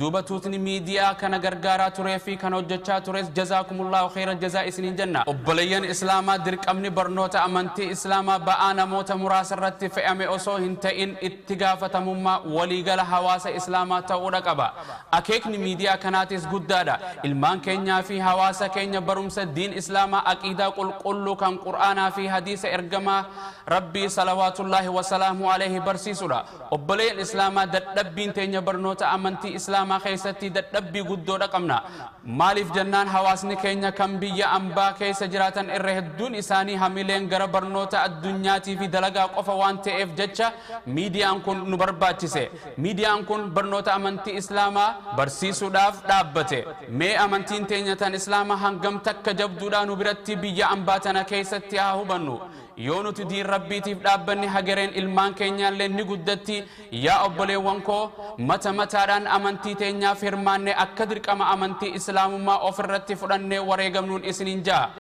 Duuba tuutni miidiyaa kana gargaaraa turee fi kan hojjechaa tures jazaakumullahu khayran jazaa isiniin jenna. Obboleeyyan Islaamaa, dirqamni barnoota amantii Islaamaa ba'aa namoota muraasa irratti fe'ame osoo hin ta'in itti gaafatamummaa waliigala hawaasa Islaamaa ta'uudha qaba. Akeekni miidiyaa kanaatis guddaadha. Ilmaan keenyaa fi hawaasa keenya barumsa diin Islaamaa, aqiidaa qulqulluu kan Qur'aanaa fi hadiisa ergamaa Rabbii salawaatullaahi wasalaamu alayhi barsiisudha. Obboleeyyan Islaamaa, dadhabbiin teenya barnoota amantii Islaamaa keessatti dadhabbii guddoodha qabna. Maaliif jennaan, hawaasni keenya kan biyya ambaa keessa jiraatan irra hedduun isaanii hamileen gara barnoota addunyaatii fi dalagaa qofa waan ta'eef jecha miidiyaan kun nu barbaachise. Miidiyaan kun barnoota amantii Islaamaa barsiisuudhaaf dhaabbate. Mee amantiin teenya tan Islaamaa hangam takka jabduudhaa nu biratti biyya ambaa tana keessatti haa hubannu. Yoo nuti diin Rabbiitiif dhaabbanni, hagareen ilmaan keenyaallee ni guddatti. Yaa obboleewwan koo, mata mataadhaan amantii teenyaaf hirmaanne akka dirqama amantii Islaamummaa ofirratti fudhannee wareegamnuun isiniin ja'a.